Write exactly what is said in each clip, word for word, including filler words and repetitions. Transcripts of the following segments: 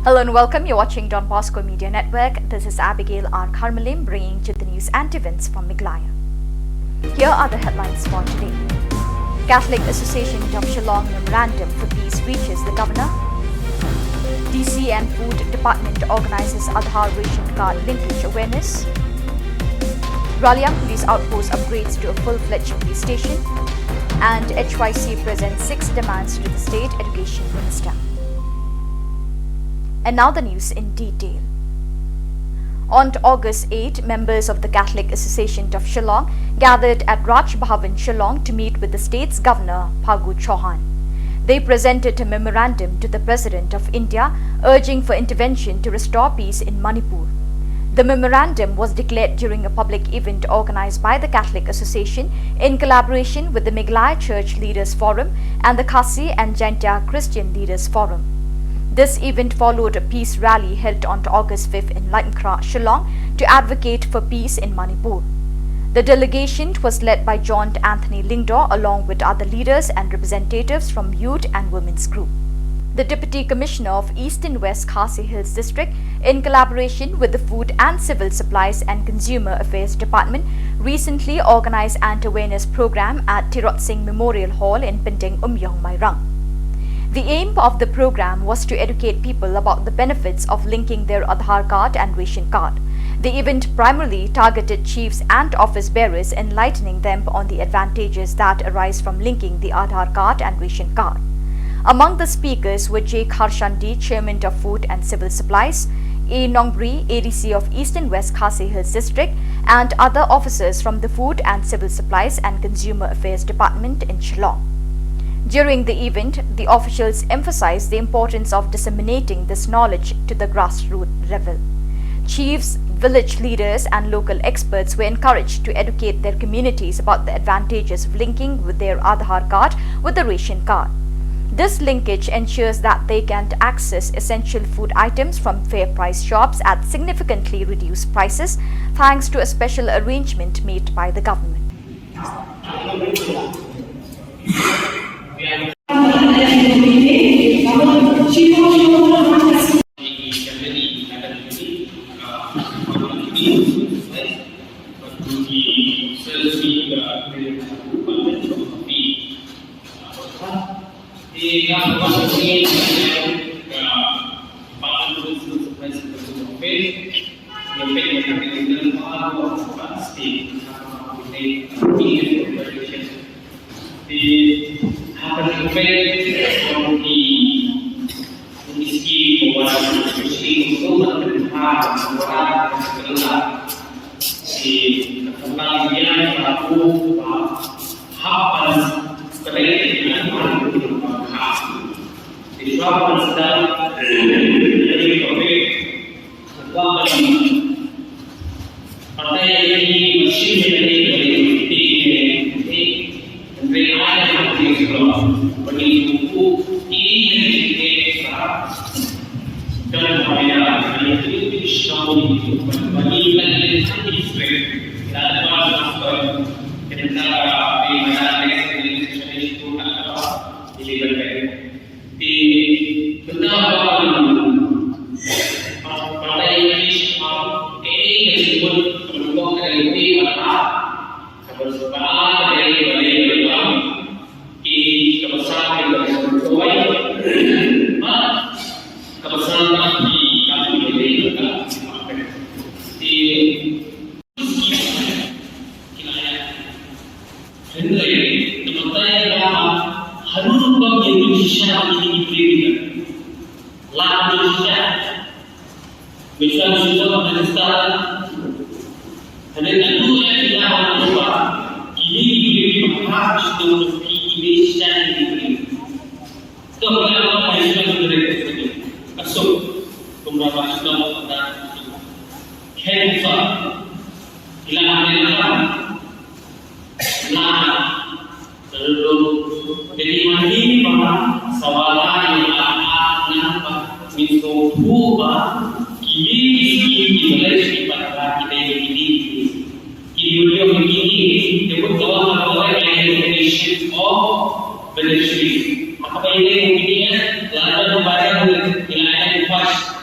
Hello and welcome. You're watching Don Bosco Media Network. This is Abigail R Kharmalim bringing to the news and events from Meghalaya. Here are the headlines for today. Catholic Association of Shillong memorandum for peace reaches the governor. D C and Food Department organizes Aadhaar ration card linkage awareness. Raliang Police Outpost upgrades to a full-fledged police station. And H Y C presents six demands to the State Education Minister. And now the news in detail. On August eight, members of the Catholic Association of Shillong gathered at Raj Bhavan, Shillong to meet with the state's governor, Phagu Chauhan. They presented a memorandum to the President of India urging for intervention to restore peace in Manipur. The memorandum was declared during a public event organized by the Catholic Association in collaboration with the Meghalaya Church Leaders Forum and the Khasi and Jaintia Christian Leaders Forum. This event followed a peace rally held on August fifth in Laitumkhrah, Shillong, to advocate for peace in Manipur. The delegation was led by John Anthony Lyngdoh along with other leaders and representatives from youth and women's group. The Deputy Commissioner of Eastern West Khasi Hills District, in collaboration with the Food and Civil Supplies and Consumer Affairs Department, recently organized an awareness program at Tirot Sing Memorial Hall in Pindeng Umyong, Mairang. The aim of the program was to educate people about the benefits of linking their Aadhaar card and ration card. The event primarily targeted chiefs and office bearers, enlightening them on the advantages that arise from linking the Aadhaar card and ration card. Among the speakers were J Kharshandi, Chairman of Food and Civil Supplies, A Nongbri, A D C of Eastern West Khasi Hills District, and other officers from the Food and Civil Supplies and Consumer Affairs Department in Shillong. During the event, the officials emphasized the importance of disseminating this knowledge to the grassroots level. Chiefs, village leaders, and local experts were encouraged to educate their communities about the advantages of linking with their Aadhaar card with the ration card. This linkage ensures that they can access essential food items from fair price shops at significantly reduced prices thanks to a special arrangement made by the government. Hynrei, te mynta ïa ka haduh rukom ïa ruh shisha ïa ki briew ïa. La ruh shisha. Mynta shisha mynta shisha. Hynrei haduh ïa ki la ruh ba kine ki briew ïa ba ha shisha ki ïa shisha ïa ki briew. Ka ba ka ba ka ïa ka ka ka ka suk. Kumba ba suk ka ka. Cancer. Ila ka ka. La. Lalu jadi mati ba sawala ila ka na ba min so bu ba kini kini ki balai ki ba ki dei kini. Ki video kini, dia pun kawan kawan identification of beneficiary. Apa ini mungkin ya? Lalu membayar nilai yang pas.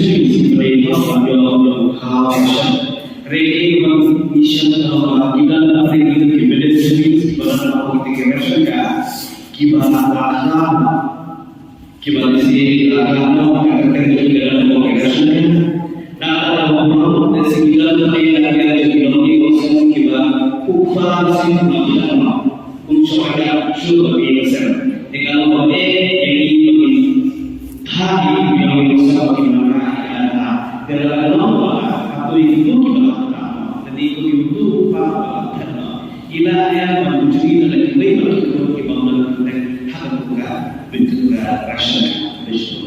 ministries ba dei ba ïoh ïoh ha ration. Hynrei ki ba ngi shem ba ki don ki ministries ba don ha ki ration card kiba la kham, kiba lehse ki la kham noh ka kyrteng jong ki, la don ha ki ration card. Na ka daw ba ki don ha ki ration card, kiba kufa sien na ki don. Kum shu ka shu ba ki ration. Te ka long ba eh ïa ki ba ki tha ki, ki ïa ki ration ba ki nang ka ki nang ka. Te la ka long ba hato ïa kitu kiba la tha, te ïa kitu kiba la tha, ki la ïa ban bujri na la ki wei ba ki, kiba man ha ka, ka bynta ka ration.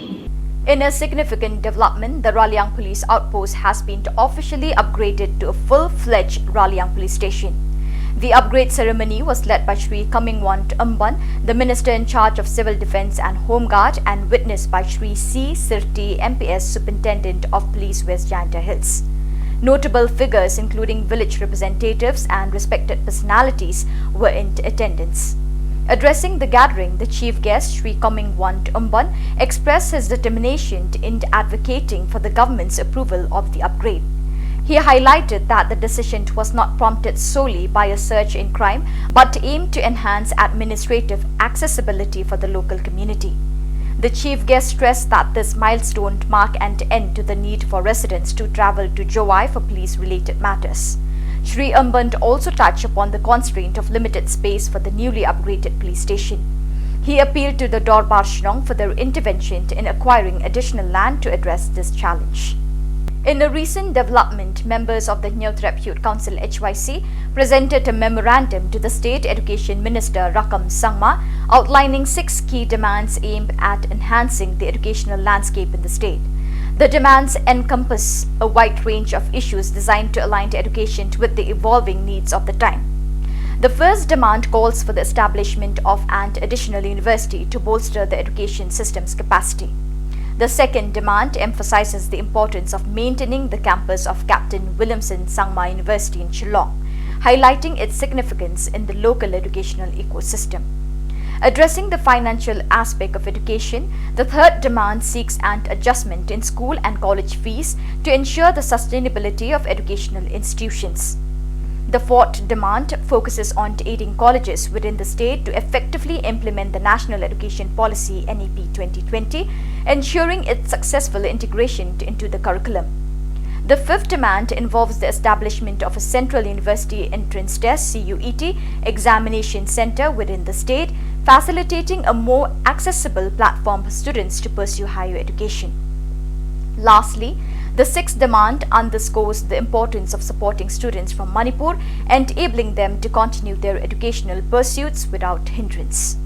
In a significant development, the Raliang Police Outpost has been officially upgraded to a full-fledged Raliang Police Station. The upgrade ceremony was led by Shri Comingone Ymbon, the Minister in charge of Civil Defence and Home Guard, and witnessed by Shri C Sirti, M P S, Superintendent of Police, West Jaintia Hills. Notable figures, including village representatives and respected personalities, were in attendance. Addressing the gathering, the chief guest, Shri Comingone Ymbon, expressed his determination in advocating for the government's approval of the upgrade. He highlighted that the decision was not prompted solely by a surge in crime, but aimed to enhance administrative accessibility for the local community. The chief guest stressed that this milestone marked an end to the need for residents to travel to Jowai for police-related matters. Shri Ymbon also touched upon the constraint of limited space for the newly upgraded police station. He appealed to the Dorbar Shnong for their intervention in acquiring additional land to address this challenge. In a recent development, members of the Hynñiewtrep Youth Council, H Y C, presented a memorandum to the State Education Minister Rakkam Sangma, outlining six key demands aimed at enhancing the educational landscape in the state. The demands encompass a wide range of issues designed to align education with the evolving needs of the time. The first demand calls for the establishment of an additional university to bolster the education system's capacity. The second demand emphasizes the importance of maintaining the campus of Captain Williamson Sangma University in Shillong, highlighting its significance in the local educational ecosystem. Addressing the financial aspect of education, the third demand seeks an adjustment in school and college fees to ensure the sustainability of educational institutions. The fourth demand focuses on aiding colleges within the state to effectively implement the National Education Policy, N E P twenty twenty, ensuring its successful integration into the curriculum. The fifth demand involves the establishment of a Central University Entrance Test, C U E T, examination center within the state, facilitating a more accessible platform for students to pursue higher education. Lastly, the sixth demand underscores the importance of supporting students from Manipur and enabling them to continue their educational pursuits without hindrance.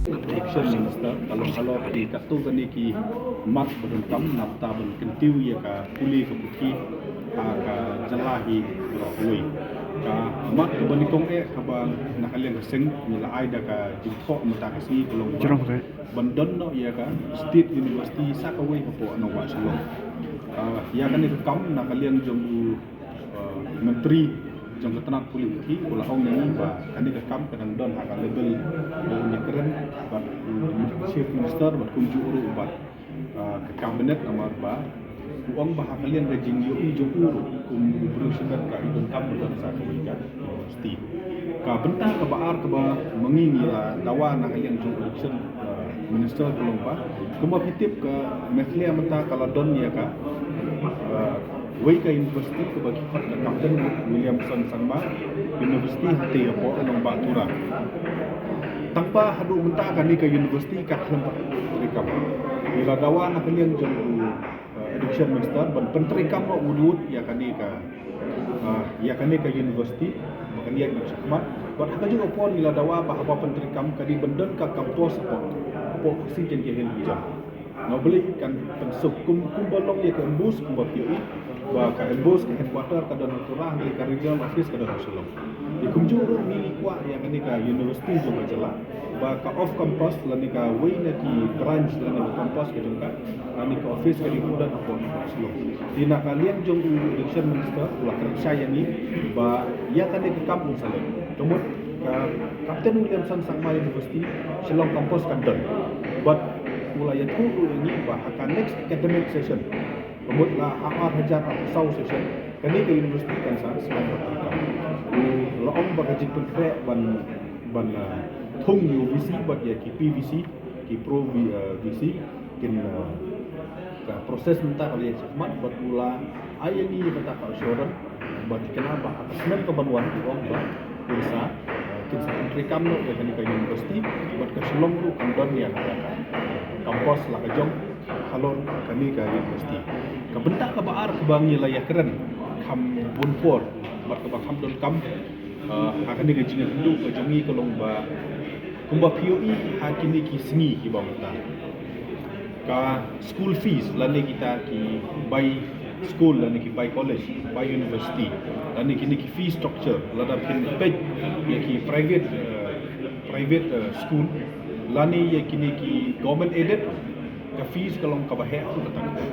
Education Minister, ka long halor katto katne ki mat ba donkam na bynta ban kyntiew ïa ka pule ka puthi ha ka jylla hi baroh kawei. Ka mat kaba nyngkong eh kaba na ka liang ka seng ngi la ai da ka jingthoh mynta ka sngi ka long ba ban don noh ïa ka State University sa kawei hapoh nongbah Shillong. Ah, ïa kane ka kam na ka liang jong u, ah, Myntri jong ka tnat pule puthi u la ong ïa ngi ba kane ka kam ka dang don ha ka level ba u la kren bad u Chief Minister bad kumjuh ruh bad, ah, ka Cabinet namar ba u ong ba ha ka liang ka jingïohi jong u ruh kum u briew shimet ka i donkam ba don sa kawei ka university. Ka bynta kaba ar kaba ma ngi ngi la dawa na ka liang jong u Education, ah, Minister ka long ba kumba phi tip ka Meghalaya mynta ka la don ïa ka, ah, wei ka university kaba ki khot ka Captain Williamson Sangma University hangtei hapoh nongbah Tura. Tangba haduh mynta kane ka university ka khlem pat treikam. Ngi la dawa na ka liang jong u, uh, Education Minister ban pyntreikam noh wut wut ïa kane ka, uh, ïa kane ka university ba kan ïaid shakhmat. Bad ha kajuh ka por ngi la dawa ba haba pyntreikam ka dei ban don ka campus hapoh, hapoh Khasi Jaiñtia Hills Region. Nga balei kan pynsuk kum, kumba long ïa ka MBOSE kumba phi ïohi ba ka MBOSE ka headquarter ka don ha Tura, hynrei ka regional office ka don ha Shillong. Te kumjuh ruh ngi kwah ïa kane ka university jong ka jylla ba ka off campus lane kawei na ki branch lane ka campus ka jong ka lane ka office ka dei ban don hapoh Shillong. Te na ka liang jong u Education Minister u la kren shai ïa ngi ba ïa kane ka kam un sa leh. Ka mut ka Captain Williamson Sangma University Shillong campus kan don. Bad u la ïathuh ruh ïa ngi ba ha ka next academic session, ka mut la ha ar hajar arphew saw session, kane ka university kan sa sdang ban treikam. U la ong ba ka jingpynkhreh ban, ban, ah, thung ïa u VC bad ïa ki PVC, ki pro V-, ah, VC kin, ah, ka process mynta ka la ïaid shakhmat bad u la ai ïa ngi ïa kata ka assurance ba ki kynmaw ba ha ka snem ka ban wan ki ong ba kin sa, eh, kin sa pyntreikam noh ïa kane ka university bad ka Shillong ruh kan don ïa ka campus la ka jong halor kane ka university. Ka bynta kaba ar kaba ngi la ïakren kham bun por bad kaba kham donkam, eh, ha kane ka jingïakynduh ka jong ngi ka long ba kumba phi ïohi ha kine ki sngi kiba mynta Ka school fees lane kita ki bai school lane ki bai college, bai university, lane kine ki fee structure, lada phin peit ïa ki private, eh, private, eh, school lane ïa kine ki government aided, ka fees ka long kaba heh haduh katta.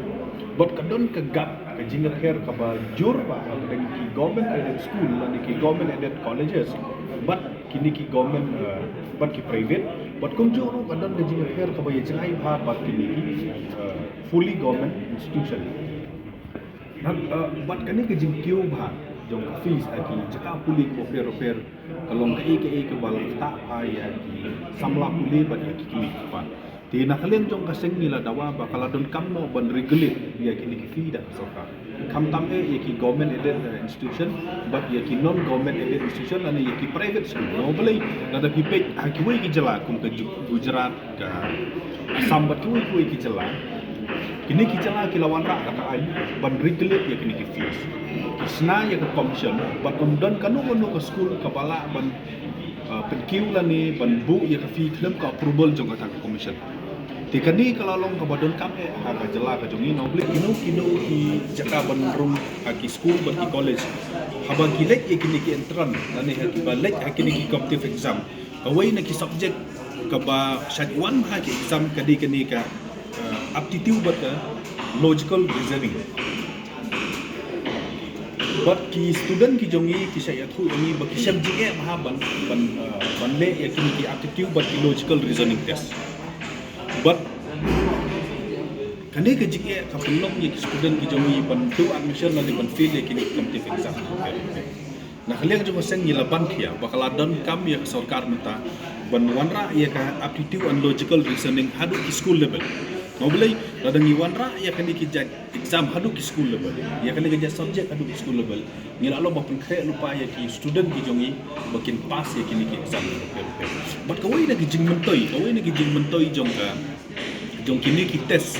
Bad ka don ka gap, ka jingïapher kaba jur bha hapdeng ki government aided school lane ki government aided colleges bad kine ki government, eh, bad ki private, bad kumjuh ruh ka don ka jingïapher kaba ïa jngai bha bad kine ki, eh, fully government institution. Bad, eh, bad kane ka jingkiew bha jong ka fees ha ki jaka pule kiba pher bapher ka long kaei kaei kaba la ktah bha ïa ki samla pule bad ïa ki kmie ki kpa. Te na ka liang jong ka seng ngi la dawa ba ka la donkam noh ban regulate ïa kine ki fee da ka sorkar. Khamtam eh ïa ki government aided, eh, institution bad ïa ki non government aided institution lane ïa ki private school. Namar balei, lada phi peit ha kiwei ki jylla kum ka Ju-, Gujarat, ka Assam bad kiwei kiwei ki jylla, kine ki jylla ki la wanrah da ka aiñ ban regulate ïa kine ki fees. Ki shna ïa ka commission bad ym don kano kano ka school kaba lah ban, ah, pynkiew lane ban buh ïa ka fee khlem ka approval jong kata ka commission. Te kane ka la long kaba donkam eh ha ka jylla ka jong ngi, namar balei kino kino ki jaka ban rung ha ki school bad ki college, haba ki leit ïa kine ki entrance lane ha kiba leit ha kine ki competitive exam, kawei na ki subject kaba shait wan ha ki exam ka dei kane ka, eh, aptitude bad ka logical reasoning. Bad ki student ki jong ngi ki shait ïathuh ïa ngi ba ki shem jingeh bha ban, ban, eh, ban leh ïa kine ki aptitude bad ki logical reasoning test. Bad kane ka jingeh ka pynlong ïa ki student ki jong ngi ban duh admission lane ban fail ïa kine ki competitive exam. Na ka liang jong ka seng ngi la ban khia ba ka la donkam ïa ka sorkar mynta ban wanrah ïa ka aptitude and logical reasoning haduh ki school level. Namar balei, lada ngi wanrah ïa kane ki jait exam haduh ki school level, ïa kane ka jait subject haduh ki school level, ngi lah long ba pynkhreh lypa ïa ki student ki jong ngi ba kin pass ïa kine ki exam. Bad kawei na ki jingmyntoi, kawei na ki jingmyntoi jong ka, jong kine ki test,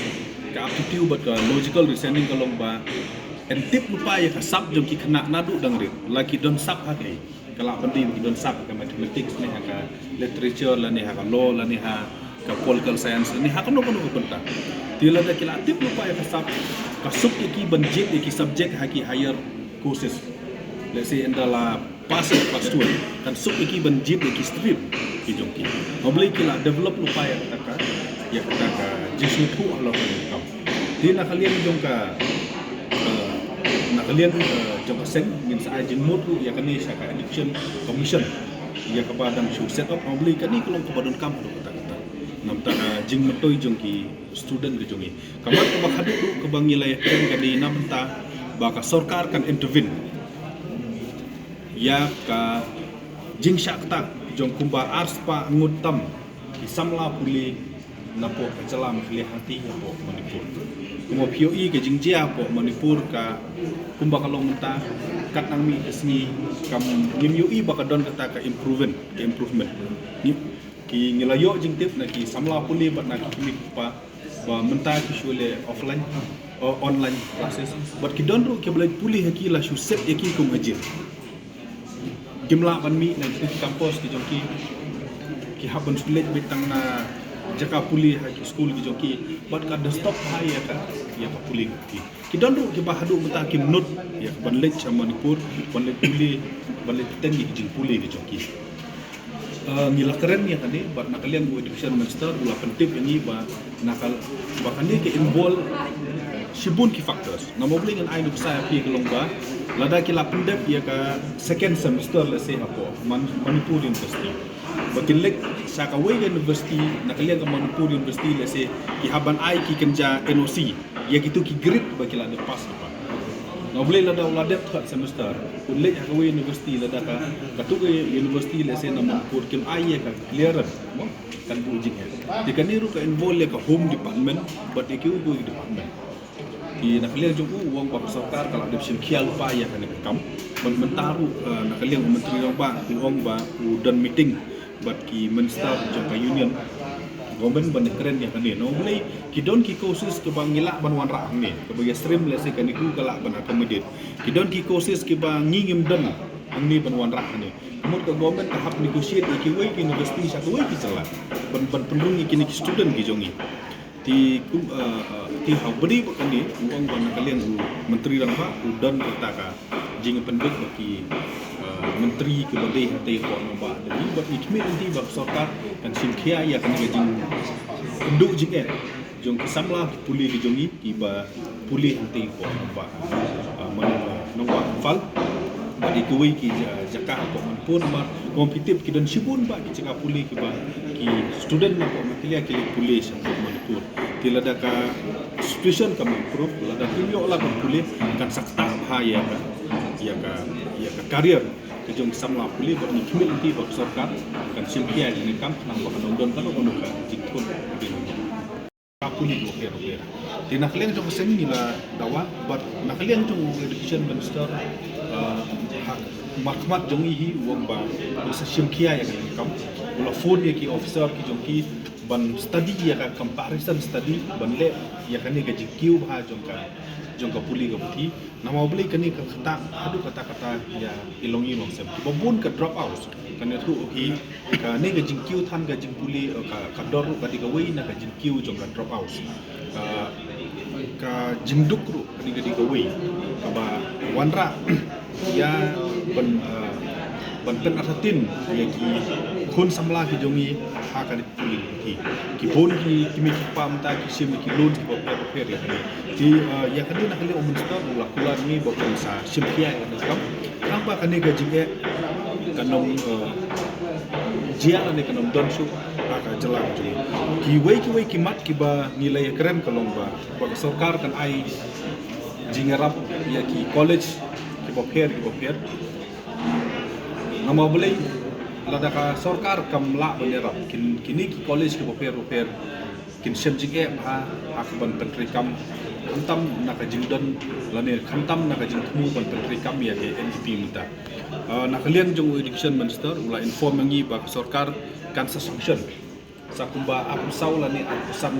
ka aptitude bad ka logical reasoning ka long ba yn tip lypa ïa ka sap jong ki khynnah naduh dang rit, la ki don sap ha kaei. Ka lah ban dei ba ki don sap ha ka mathematics ne ha ka literature lane ha ka law lane ha ka political science lane ha kano kano ka bynta. Te lada ki la tip lypa ïa ka sap, ka suk ïa ki ban jied ïa ki subject ha ki higher courses. Let's say ynda la pass ïa class twelve, kan suk ïa ki ban jied ïa ki stream ki jong ki. Namar balei, ki la develop lypa ïa kata ka, ïa kata ka jingsngewthuh halor ka kam. Te na ka liang jong ka, eh, na ka liang, eh, jong ka seng ngin sa ai jingmut ruh ïa kane sha ka Education Commission, ïa kaba dang shu set up. Namar balei, kane ka long kaba donkam haduh katta katta. Namar kata ka jingmyntoi jong ki student ki jong ngi. Ka mat kaba khatduh ruh kaba ngi la ïakren ka dei na bynta ba ka sorkar kan intervene ïa ka jingshah ktah jong kumba arspah ngut tam ki samla pule napoh ka jylla Meghalaya hangtei hapoh Manipur. Kumba phi ïohi ka jingjia hapoh Manipur ka kumba ka long mynta, kat nang mih ka sngi kam ngim ïohi ba ka don kata ka improvement, ka improvement. Ngi, ki ngi la ïoh jingtip na ki samla pule bad na ki kmie ki kpa ba mynta ki shu leh offline, uh, online classes. Bad ki don ruh kiba leit pule ha ki la shu set ïa ki kum ha jin. Kim lah ban mih na ki campus ki jong ki. Ki hap ban shu leit beit tang na jaka pule ha ki school ki jong ki. Bad ka da stop ha ïa ka, ïa ka pule ki. Ki don ruh kiba haduh mynta kim nud ïa ka ban leit sha Manipur, ban leit pule, ban leit teng ïa ki jingpule ki jong ki. Ah, ngi la kren ïa kane bad na ka liang u Education Minister u la pyntip ïa ngi ba na ka, ba kane ka involve shibun ki factors. Namar balei ngan ai nuksa ïa phi ka long ba lada ki la pyndep ïa ka second semester, let's say, hapoh Man-, Manipur University, ba kin leit sha kawei ka university na ka liang ka Manipur University, let's say, ki hap ban ai ki kynja N O C ïa kito ki grade ba ki la dep pass lypa. Namar balei, lada u la dep third semester un leit ha kawei university, lada ka, kato ka university, let's say, na Manipur kim ai ïa ka clearance, mo, kan buh jingeh. Te kane ruh ka involve ïa ka Home Department bad ïa kiwei kiwei ki department. Te na ka liang jong u, u ong ba ka sorkar ka la dep shim khia lypa ïa kane ka kam. Bad mynta ruh, eh, na ka liang u Myntri Rangbah u ong ba u don meeting bad ki minister jong ka union government ban kren ïa kane. Namar balei, ki don ki courses kiba ngi lah ban wanrah hangne, kiba ïa stream, let's say, kane ka lah ban accommodate. Ki don ki courses kiba ngi ngim don hangne ban wanrah hangne. Ka mut ka government ka hap negotiate ïa kiwei ki university sha kiwei ki jylla ban, ban pynrung ïa kine ki student ki jong ngi. Te kum, eh, eh, te ha u bynta ba kane, u ong ba na ka liang u Myntri Rangbah u don kata ka jingpynbeit ba ki, eh, myntri kiba dei hangtei hapoh nongbah, da ngi bad ngi khmih lynti ba ka sorkar kan shim khia ïa kane ka jingkynduh jingeh jong ki samla ki pule ki jong ngi kiba pule hangtei hapoh nongbah, ah, man, ah, nongbah Imphal bad ïa kiwei ki ja-, jaka hapoh Manipur namar kumba phi tip ki don shibun bah ki jaka pule kiba ki student na hapoh Meghalaya ki leit pule sha hapoh Manipur. Te lada ka situation kam improve, lada kim ïoh lah ban pule, kan sa ktah bha ïa ka, ïa ka, ïa ka career ka jong ki samla pule bad ngi khmih lynti ba ka sorkar kan shim khia ïa kane ka kam khnang ba kan ym don kano kano ka jingthut ka jong ka pule kiba pher bapher. Te na ka liang jong ka seng ngi la dawa bad na ka liang jong u Education Minister, ah, ha khmat jong ngi hi u ong ba u sa shim khia ïa kane ka kam. U la phone ïa ki officer ki jong ki ban study ïa ka comparison study ban leh ïa kane ka jingkiew bha jong ka, jong ka pule ka puthi. Namar balei kane ka ktah haduh katta katta ïa ki longïing longsem. Kiba bun ka drop out. Kan ïathuh hi kane ka jingkiew than ka jingpule, eh, ka, ka dor ruh ka dei kawei na ka jingkiew jong ka drop out. Ka, ka jingduk ruh ka dei, ka dei kawei kaba wanrah ïa ban, eh, ban pynartatien ïa ki khun samla ki jong ngi ha kane ka pule ka puthi. Ki bun ki kmie ki kpa mynta ki shim ki loan kiba pher bapher ïa kane. Te, eh, ïa kane na ka liang u Minister u la kular ïa ngi ba un sa shim khia ïa kane ka kam. Khnang ba kane ka jingeh kan ym, eh, jia lane kan ym don shuh ha ka jylla ka jong ngi. Kiwei kiwei ki mat kiba ngi la ïakren ka long ba, ba ka sorkar kan ai jingïarap ïa ki college kiba pher kiba pher. Namar balei lada ka sorkar kam lah ban ïarap, kin, kine ki college kiba pher bapher kin shem jingeh bha ha kaban pyntreikam, khamtam na ka jingdon lane khamtam na ka jingthmu ban pyntreikam ïa ka N E P mynta. Ah, na ka liang jong u Education Minister u la inform ïa ngi ba ka sorkar kan sa sanction sa kumba arphew saw lane arphew san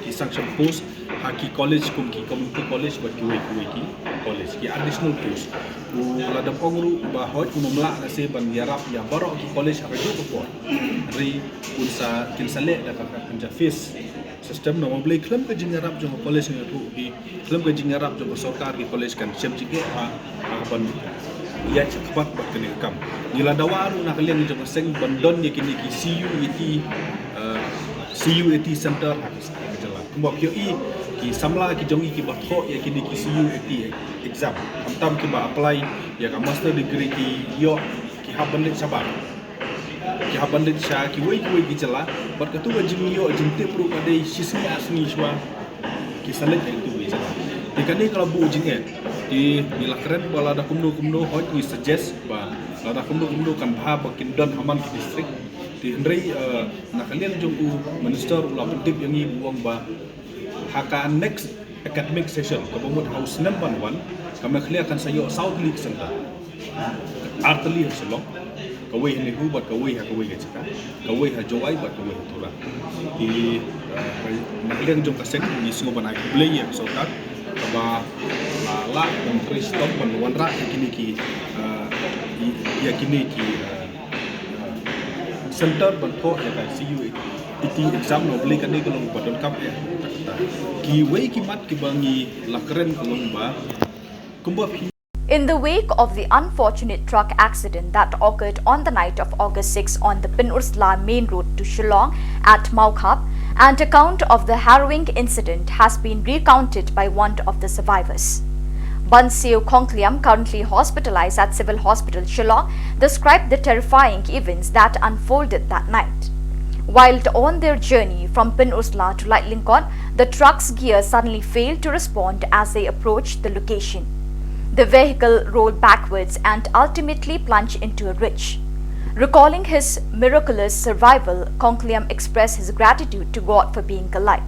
ki sanction post ha ki college kum ki community college bad kiwei kiwei ki college, ki additional post. U la dep ong ruh ba hooid un ym lah lehse ban ïarap ïa baroh ki college ha kajuh ka por. Hynrei un sa, kin sa leh da ka, ka, ka fees system. Namar balei khlem ka jingïarap jong ka college ngi ïathuh hi, khlem ka jingïarap jong ka sorkar ki college kan shem jingeh ha, ha kaban ïaid shakhmat bad kane ka kam. Ngi la dawa ruh na ka liang jong ka seng ban don ïa kine ki C U A T, eh, C U A T center ha ka, ha ka jylla. Kumba phi ïohi ki samla ki jong ngi kiba thoh ïa kine ki C U A T exam, khamtam kiba apply ïa ka master degree ki ïoh ki hap ban leit shabar. Ki hap ban leit sha kiwei kiwei ki jylla bad kato ka jingïoh jingtip ruh ka dei shi sngi ar sngi shuwa ki sa leit ha kiwei ki jylla. Te kane ka la buh jingeh. Te ngi la kren ba lada kumno kumno, hooid ngi suggest ba lada kumno kumno kan bha ba kin don ha man ki district. Te hynrei, eh, na ka liang jong u Minister u la pyntip ïa ngi, u ong ba ha ka next academic session kaba mut ha u snem ban wan, ka Meghalaya kan sa ïoh saw tylli ki center. Ar tylli ha Shillong, kawei ha NEHU bad kawei ha kawei ka jaka, kawei ha Jowai bad kawei ha Tura. Te, eh, na ka liang jong ka seng ngi sngew ban ai khublei ïa ka sorkar kaba la lah ban trei shitom ban wanrah ïa kine ki, eh, ïa kine ki, eh, center ban thoh ïa ka C U A T exam. Namar balei kane ka long ba donkam eh. Kiwei ki mat kiba ngi la kren ka long ba kumba phi In the wake of the unfortunate truck accident that occurred on the night of August six on the Pynursla main road to Shillong at Mawkhap, an account of the harrowing incident has been recounted by one of the survivors. Banseo Khongkliam, currently hospitalized at Civil Hospital Shillong, described the terrifying events that unfolded that night. While on their journey from Pynursla to Laitlingkot, the truck's gear suddenly failed to respond as they approached the location. The vehicle rolled backwards and ultimately plunged into a ridge. Recalling his miraculous survival, Khongkliam expressed his gratitude to God for being alive.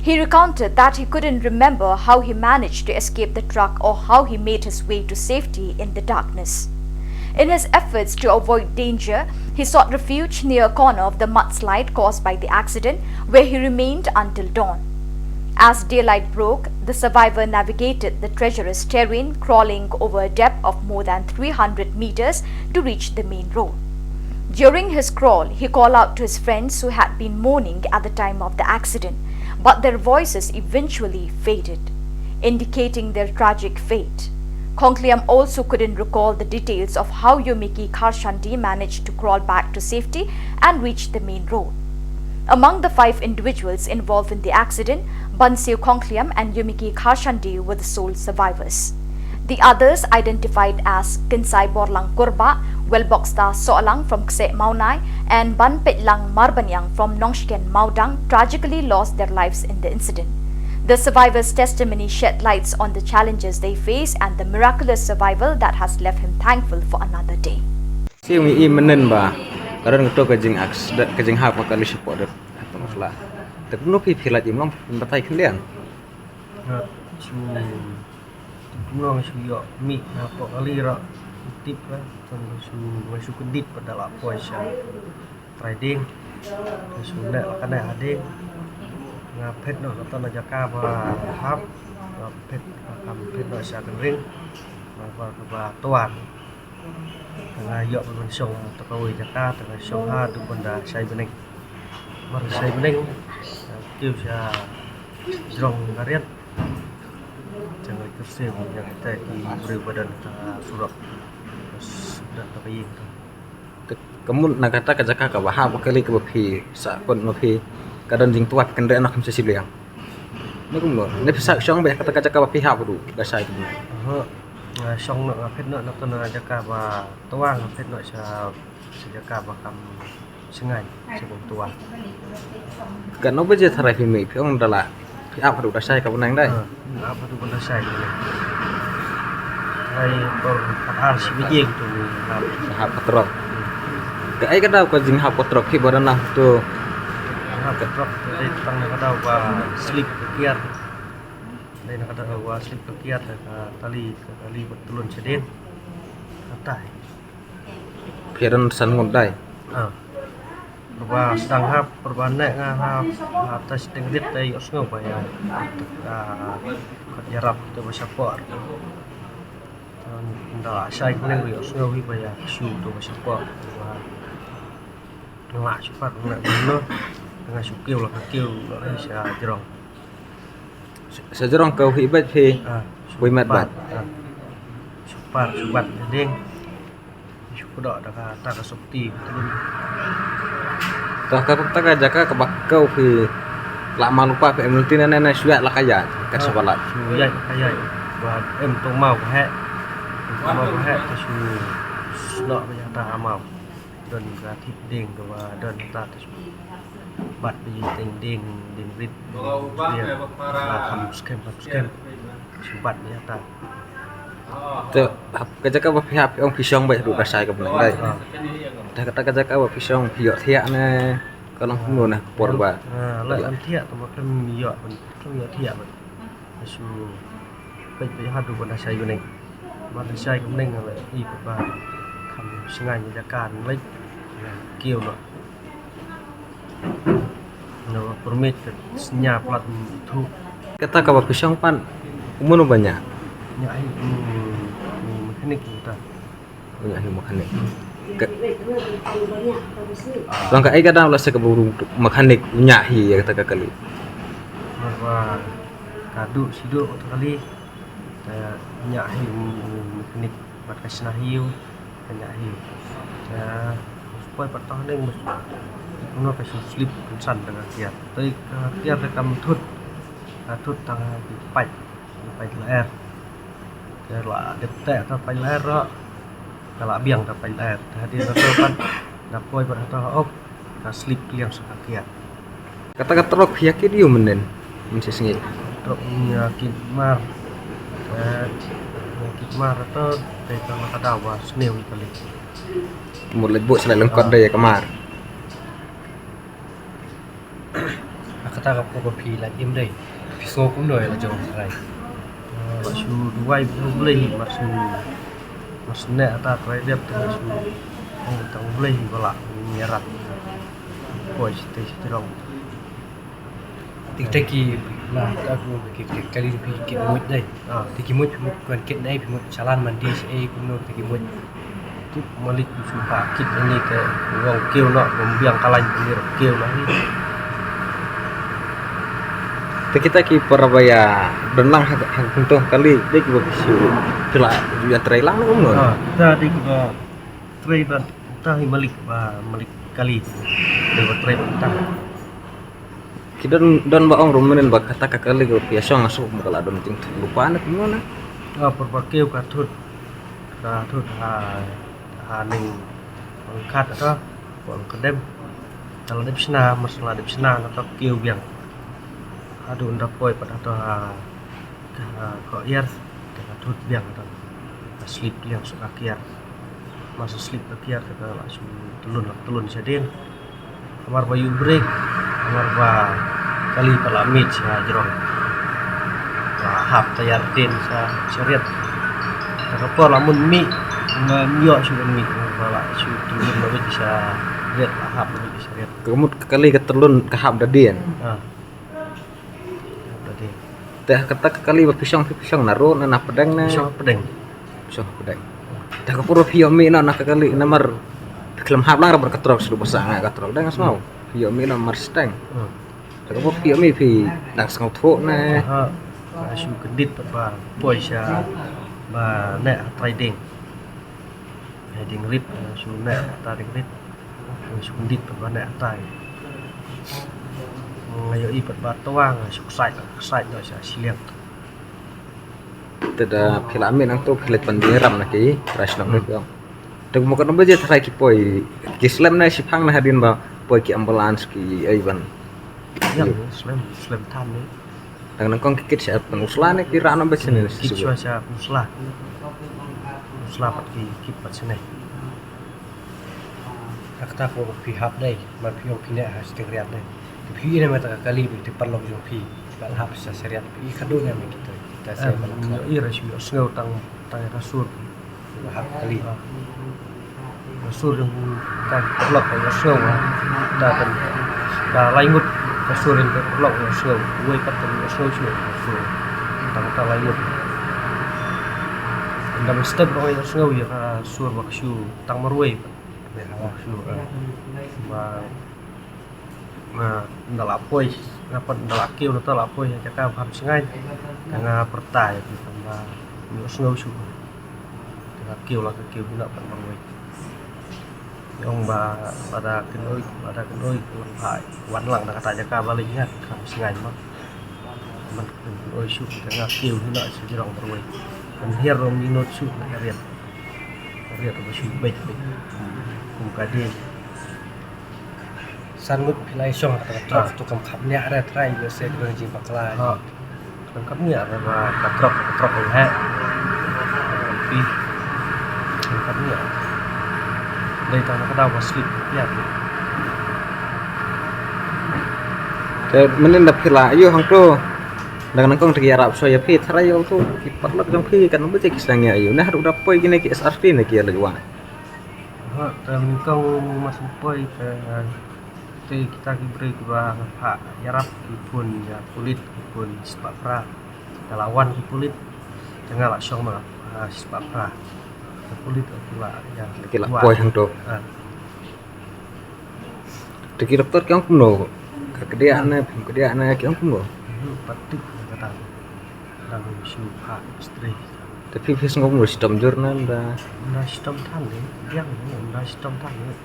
He recounted that he couldn't remember how he managed to escape the truck or how he made his way to safety in the darkness. In his efforts to avoid danger, he sought refuge near a corner of the mudslide caused by the accident, where he remained until dawn. As daylight broke, the survivor navigated the treacherous terrain, crawling over a depth of more than three hundred meters to reach the main road. During his crawl, he called out to his friends who had been mourning at the time of the accident, but their voices eventually faded, indicating their tragic fate. Khongkliam also couldn't recall the details of how Yumiki Kharshandi managed to crawl back to safety and reach the main road. Among the five individuals involved in the accident, Banseo Khongkliam and Yumiki Kharshandi were the sole survivors. The others, identified as Kinsai Borlang Kurbah, Welboksta Sohlang from Kseh Mawnai, and Banpetlang Marbaniang from Nongshiken Mawdang, tragically lost their lives in the incident. The survivor's testimony shed lights on the challenges they face and the miraculous survival that has left him thankful for another day. Siew ngi i menen ba ka don kato ka jing accident, ka jinghap ka kali shapoh dep hapdeng u fla. Te kumno phi phi lait im long phi batai khyndiat. Nga shu kumno nga shu ïoh mih na poh kali ruh tip ka. Shu nga shu kyndit pat da la poi sha trai dieng. Nga shu leh la ka neh ha dieng. Nga phet noh kato na jaka ba hap. Nga phet, nga phet noh sha kynring. Nga ba, ba tuan. Te nga ïoh ban shong ta kawei jaka, te nga shong ha du ban da shai bneng. Mar shai bneng, kiew sha jrong ka riat. Te nga kyrsiew ïa kita ki briew ba don ta surok. Bas don ta ka ïing ta. Ka, ka mut na kata ka jaka kaba hap ba kali kaba phi sah kot ma phi ka don jingtwat kynreh na kham sha shiliang. Ne kumno? Ne phi sah shong beit kata ka jaka ba phi hap ruh da shai kumno? Aha. Nga shong noh, nga phet noh na kata na jaka ba twa, nga phet noh sha, sha jaka ba kham sngewsih, sha bong twa. Katno baje tharai phi mih, phi ong da la phi ap haduh da shai ka bneng dei? Ha, ap haduh da shai ka bneng. Hai por khat ar shi baje tu ni hap. Hap ka trok. Hmm. Kaei ka daw ka jinghap ka trok phi ba da na tu? Hap ka trok dei tang na ka daw ba slip ka kiar. Dei na ka daw ba slip ka kiar ka tali, ka tali ba tlun shadien. Katai. Phi don san ngut dei? Ah. Ba sdang hap, ba ne nga hap, ah, ta sdang dit ta ïohsngew ba ïa. Ah, kat ïarap te ba shapoh. Nda shai khneng ïohsngew hi ba ïa shu te ba shapoh. Ba nga shu pat nga no. Nga shu kiew la ka kiew la sha jrong. Sa jrong ka hi bad phi. Ah, poi mat bad. Ah. Shu par, shu bat ding. Shu kdo da ka ta ka sopti. Ta ka ta ka jaka ka ba ka phi la ma lupa phi em ti na na shu la ka ya ka sa balat. Shu ya ka ya. Ba em tong mau ka he. Mau ka he ta shu sno ka ya ta mau. Don ka thik ding ka ba don ta ta shu bat bi teng ding, ding rit, ding rit. Ba kham skem, kham skem. Shu bat bi ta. Te hap ka jaka ba phi hap ong phi shong ba ruh da shai ka bneng dei. Ah. Te kata ka jaka ba phi shong phi ïoh thiah ne ka long kumno ne ka por ba. Ah, la lam thiah te ma khlem ïoh, khlem ïoh thiah ba. Shu peit peit haduh ban da shai bneng. Ban da shai bneng la i ba kham sngai ni jaka ni leit. Kiew no. No permit ka snya plat thu. Kata ka ba phi shong pan kumno ba nya? Nya ai, mm, mm, mekanik kita. U nya hi mekanik. Ka, long kaei ka daw la sa ka buru mekanik u nya hi ïa kata ka kali. Ba ka duh shi duh kata kali. Ka nya hi u mekanik bad ka shna hi u ka nya hi. Ka poi pat tang ding bad no ka shu slip kan san da ka kiar. Te ka kiar da kam thut. Ka thut tang ha ki paip. Paip la er. Ka la dep te ta paip la er ro. Ka la biang ta paip la er. Ta hadien na to kan na poi pat ta op. Ka slip kliang sa ka kiar. Kata ka trok phi ïa kit ïa u mynnin. Mynsi sngi. Trok ïa kit mar. Eh, ïa kit mar ta te ka la ka daw ba sniew ïa ka lek. Mut lek bu sa lek lengkot da ïa ka mar. Kata ka por ba phi la im dei. Phi sngew kumno ïa la jong trai. Ba shu duwai ba shu blei ba shu. Ba shu ne ata trai dep ta shu. Tang blei ba la ngi rat. Poi shi te shi jrong. Tik te ki la ta ku ki ki kali phi ki mut dei. Ah. Te ki mut phi mut kwan kit nei phi mut chalan mandi shi ei kumno te ki mut. Tip malik shu ba kit ni te wang kiew no bom biang kalai ni kiew no ni. Te kita ki para ba ïa don lang ha, ha kumto ha kali, dei kiba phi shu, phi la ïa trei lang ne kumno? Ah, kita dei kiba trei bad kita hi malik ba, malik kali. Dei ba trei bad kita. Ki don, don ba ong ruh mynnin ba kata ka kali kaba phi ïa shong ha suk ba ka la don jingthut lypa ne kumno ne? Ah, por ba kiew ka thut, ka thut ha, ha ning pangkhat ata, pang kedem. Ka la dep shna, mar shu la dep shna, na ka kiew biang. Haduh ynda poi pat hato ha, ha, ka iar, te ka thut biang hato. Ka slip liang suk ka kiar. Mar shu slip ka kiar, te ka la shu tlun, la tlun shadien. Namar ba ïoh brake, namar ba kali pat la miet sha jrong. La hap ta ïar dien sha, sha riat. Te ka por la mut mih, ma ym ïoh shuh ban mih, namar ba la shu tlun la miet sha riat, la hap la miet sha riat. Ka mut ka kali ka tlun ka hap da dien. Ah. Hap da dien. Te kata ka kali ba phi shong, phi shong na road ne na pdeng ne? Phi shong pdeng. Phi shong pdeng. Te ka por ba phi ïoh mih noh na ka kali namar phi khlem hap lang bad ka trok, shu ba sah nga ka trok dang sngew. Hmm. Phi ïoh mih noh mar steng. Hmm. Te ka por phi ïoh mih phi dang sngewthuh ne? Aha. Ka shu kyndit pat ba poi sha ba neh ha trai dieng. Hei dieng rit, shu neh ha trai dieng rit. Shu kyndit pat ba neh ha trai. Nga ïohi pat ba twa, nga shu ksait, ksait noh sha shiliang. Te da phi la mih nangto phi leit pynjynjar na ki trai shnong. Hmm. Te kumno katno baje trai ki poi, ki slem ne shiphang ne hadien ba poi ki ambulance ki ei ban. Ïa, slem, slem than ne. Dang nyngkong ki kit sha Pynursla ne ki rah noh ba shane? Kit shuwa sha Pynursla. Pynursla pat ki kit pat shane. Kata ko phi hap dei, ma phi ong phi neh ha Stiang Riat dei. Te phi ïohi ne ma ta ka kali ba te paralok jong phi. Ba la hap sha Stiang Riat phi khadduh ne ma kita. Kita sa ba la khadduh. Ïohi ra shu ïohsngew tang, tang ïa ka sur. Hap kali. Ka sur jong ka paralok ka ïohsngew. Ta kan, ta lai ngut ka sur jong ka paralok ka ïohsngew. Uwei pat kan ïohsngew shuh ka sur. Tang ta lai ngut. Ynda mynstep ba ka ïohsngew ïa ka sur ba ka shu tang marwei. Ba ka shu, eh, ba Nga, ynda la poi, nga pat ynda la kiew na ta la poi, jaka ba kham shngaiñ. Ka nga pyrta ïa ki tang ba ïohsngew shuh. Ka kiew la ka kiew hi noh pat marwei. Ong ba, ba da kynoi, ba da kynoi, ka long ba wan lang na kata jaka ba leit ngat, kham shngaiñ ma. Man kynoi shuh, ka nga kiew hi noh sha jrong marwei. Kan hiar rom inot shuh na ka riat. Ka riat ba shu beit beit. Kum ka dei. San ngut phi la ïa shong ha kata ka trok, to kam kham ñiah re trai, ïoh se ka jingbakla. Kam kham ñiah re ba ka trok, ka trok ïa heh. Phi. Kam kham ñiah. Dei tang na ka daw ba slip ïa. Te mynnin da phi la ïoh hangto. Dang nyngkong te ki ïarap shuwa ïa phi, tharai ïa uto ki paralok jong phi katno baje ki sdang ïa ïoh. Neh haduh da poi kine ki S R T ne ki ïa leit wah. Ha, te nyngkong ma shu poi te, te kita ki briew kiba nga phah ïarap ki phone ïa pulit, ki phone shispah phra. Te la wan ki pulit, te nga la shong ma nga, ah, shispah phra. Te pulit ki la ïa. Ki la poi hangto. Ah. Te ki doktor ki ong kumno? Ka kdiah ne, phim kdiah ne, ki ong kumno? Pat tip kata. Dang shu phah X-ray. Te phi phi sngew kumno, shitom jur ne ynda? Ynda shitom than de, biang ne, ynda shitom than de.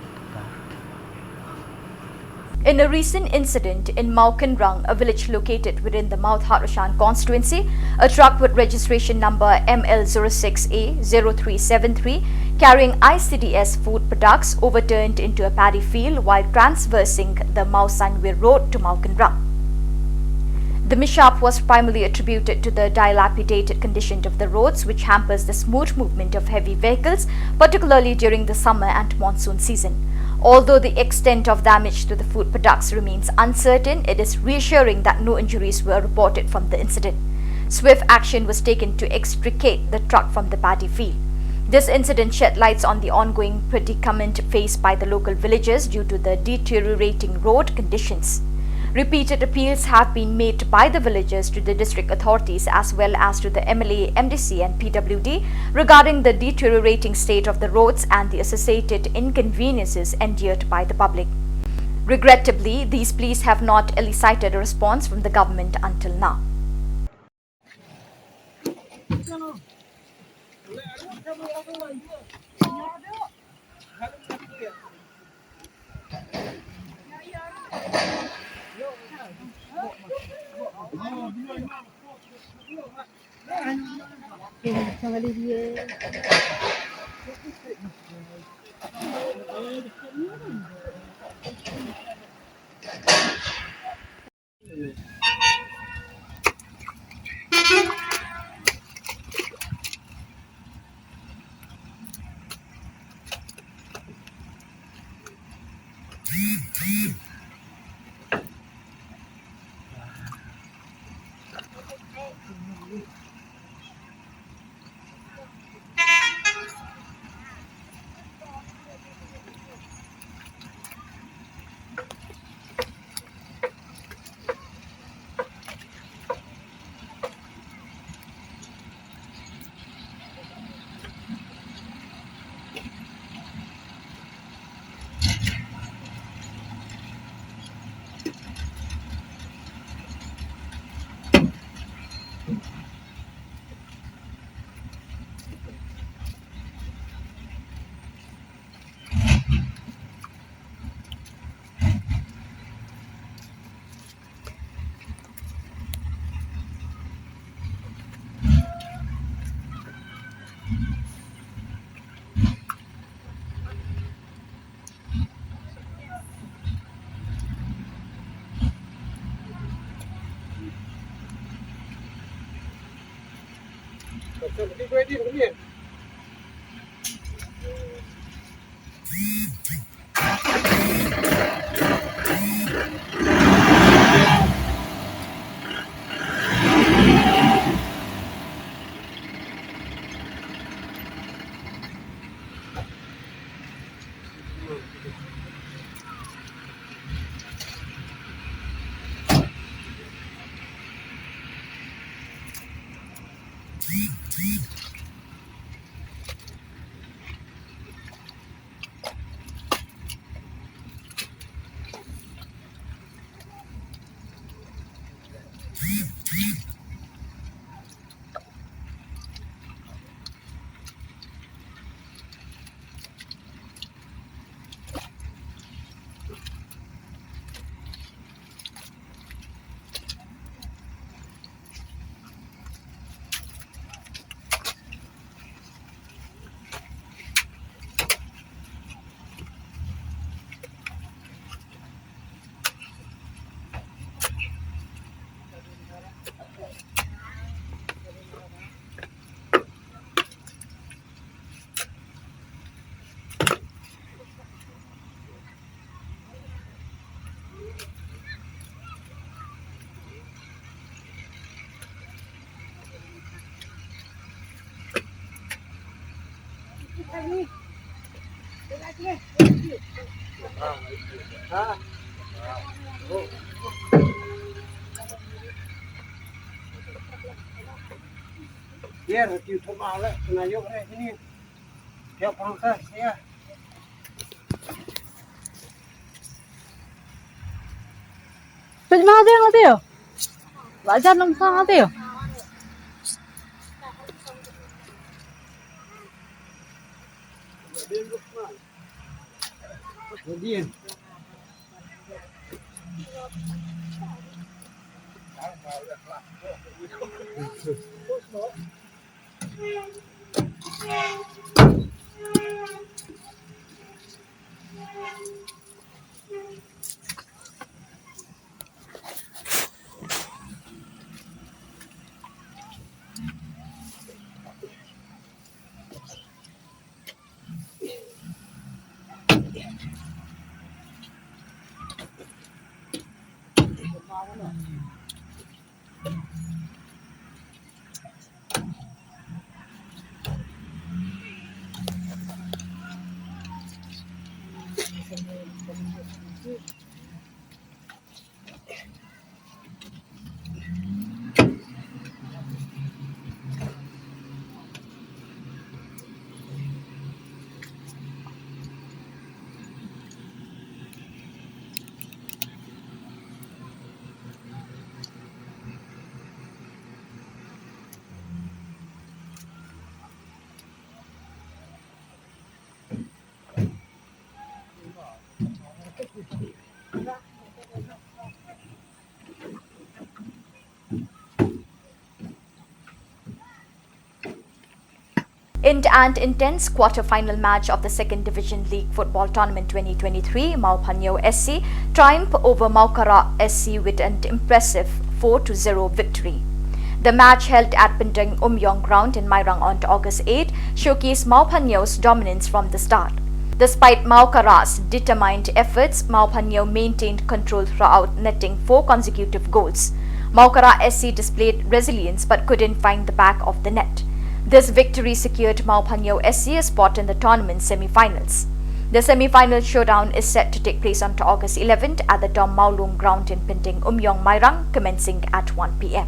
In a recent incident in Mawkynrang, a village located within the Mawthadraishan constituency, a truck with registration number M L zero six A zero three seven three carrying I C D S food products overturned into a paddy field while traversing the Mawsanwir Road to Mawkynrang. The mishap was primarily attributed to the dilapidated condition of the roads, which hampers the smooth movement of heavy vehicles, particularly during the summer and monsoon season. Although the extent of damage to the food products remains uncertain, it is reassuring that no injuries were reported from the incident. Swift action was taken to extricate the truck from the paddy field. This incident shed lights on the ongoing predicament faced by the local villagers due to the deteriorating road conditions. Repeated appeals have been made by the villagers to the district authorities as well as to the M L A, M D C and P W D regarding the deteriorating state of the roads and the associated inconveniences endured by the public. Regrettably, these pleas have not elicited a response from the government until now. Yer, ki thoma le, na yok re, ini. Yok pangka, ya. Pej ma ding ati yo. Lajan nang sang ati yo. In an intense quarter-final match of the Second Division League Football Tournament twenty twenty-three, Mawphanyo S C triumphed over Mawkara S C with an impressive four to zero victory. The match, held at Pinteng Umyong Ground in Mairang on August eight, showcased Mawphanyo's dominance from the start. Despite Mawkara's determined efforts, Mawphanyo maintained control throughout, netting four consecutive goals. Mawkara S C displayed resilience but couldn't find the back of the net. This victory secured Mawphanyo S C a spot in the tournament semi-finals. The semi-final showdown is set to take place on August eleventh at the Dom Mawlung Ground in Pinteng Umyong, Mairang, commencing at one p.m.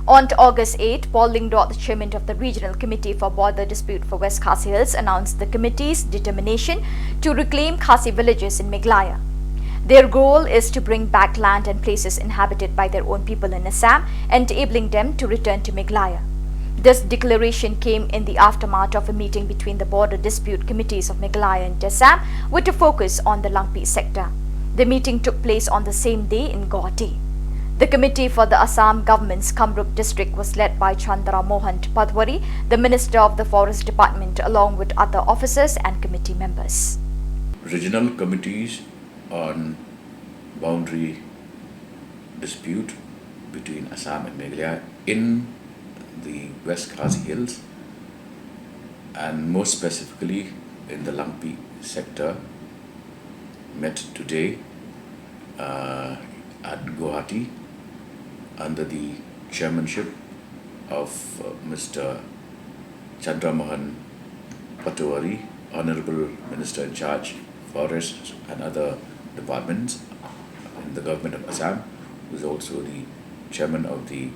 On August eight, Paul Lyngdoh, the chairman of the Regional Committee for Border Dispute for West Khasi Hills, announced the committee's determination to reclaim Khasi villages in Meghalaya. Their goal is to bring back land and places inhabited by their own people in Assam, enabling them to return to Meghalaya. This declaration came in the aftermath of a meeting between the border dispute committees of Meghalaya and Assam, with a focus on the Langpih sector. The meeting took place on the same day in Guwahati. The committee for the Assam government's Kamrup district was led by Chandra Mohan Patwari, the Minister of the Forest Department, along with other officers and committee members. Regional committees on boundary dispute between Assam and Meghalaya in the West Khasi Hills, and more specifically in the Langpih sector, met today, uh, at Guwahati under the chairmanship of, uh, Mister Chandra Mohan Patwari, Honorable Minister in charge, Forest and other departments in the government of Assam, who is also the chairman of the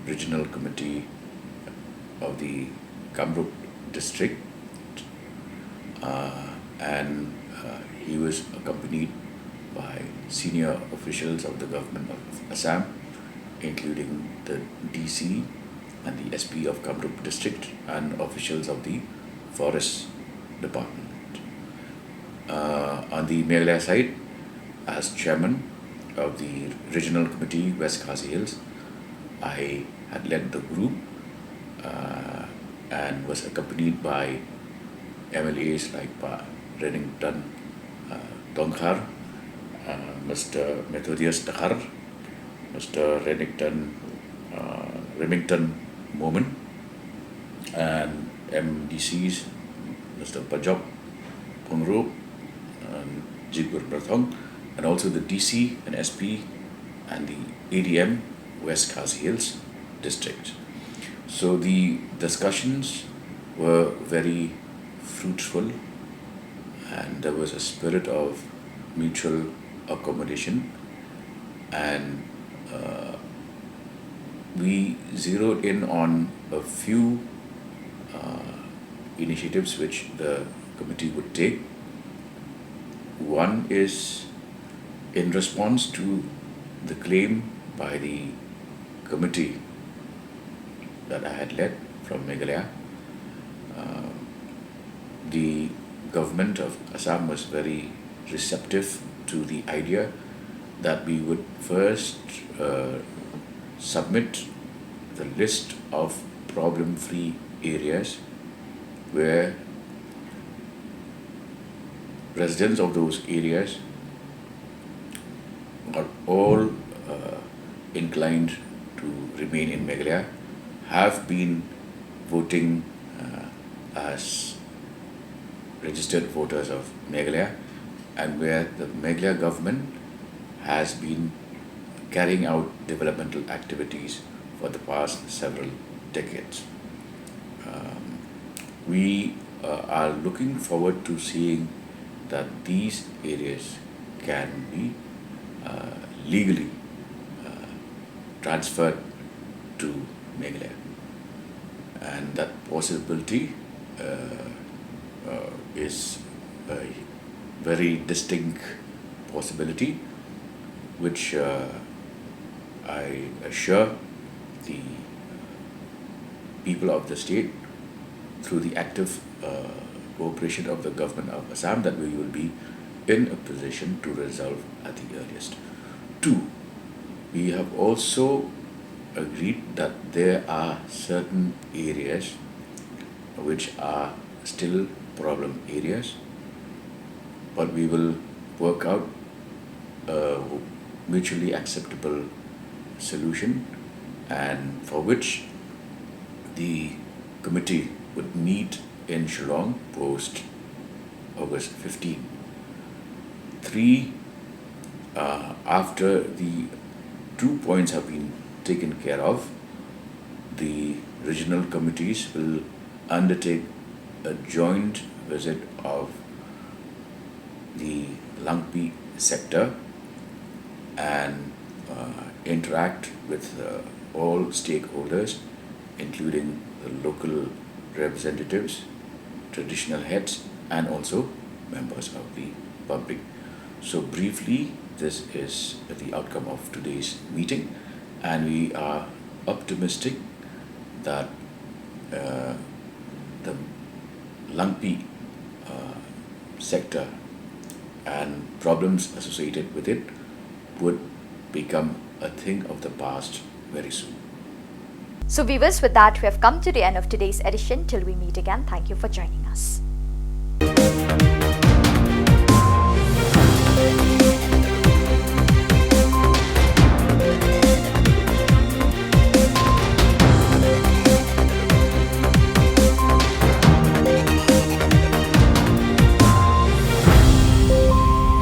regional committee of the Kamrup district, Uh, and uh, he was accompanied by senior officials of the government of Assam, including the D C and the S P of Kamrup district and officials of the forest department. Uh, on the Meghalaya side, as chairman of the regional committee West Khasi Hills, I had led the group uh, and was accompanied by M L As like Pa Reddington uh, Tongkhar, uh, Mister Methodius Dkhar, Mister Reddington, uh, Remington Momin, and M D Cs, Mister Pajok Pungrup and Jigur Brathong, and also the D C and S P and the A D M West Khasi Hills district. So the discussions were very fruitful, and there was a spirit of mutual accommodation, and uh, we zeroed in on a few uh, initiatives which the committee would take. One is in response to the claim by the committee that I had led from Meghalaya. Uh, the government of Assam was very receptive to the idea that we would first uh, submit the list of problem-free areas where residents of those areas are all uh, inclined to remain in Meghalaya, have been voting uh, as registered voters of Meghalaya, and where the Meghalaya government has been carrying out developmental activities for the past several decades. Um, we uh, are looking forward to seeing that these areas can be uh, legally uh, transferred to Meghalaya. And that possibility uh, uh, is a very distinct possibility, which uh, I assure the people of the state through the active uh, cooperation of the government of Assam that we will be in a position to resolve at the earliest. Two, we have also agreed that there are certain areas which are still problem areas, but we will work out a mutually acceptable solution, and for which the committee would meet in Shillong post August fifteen. Three, uh, after the two points have been taken care of, the regional committees will undertake a joint visit of the Langpi sector and uh, interact with uh, all stakeholders, including the local representatives, traditional heads, and also members of the public. So, briefly, this is the outcome of today's meeting, and we are optimistic that uh, the Langpi uh, sector and problems associated with it would become a thing of the past very soon. So, viewers, with that, we have come to the end of today's edition. Till we meet again, thank you for joining us.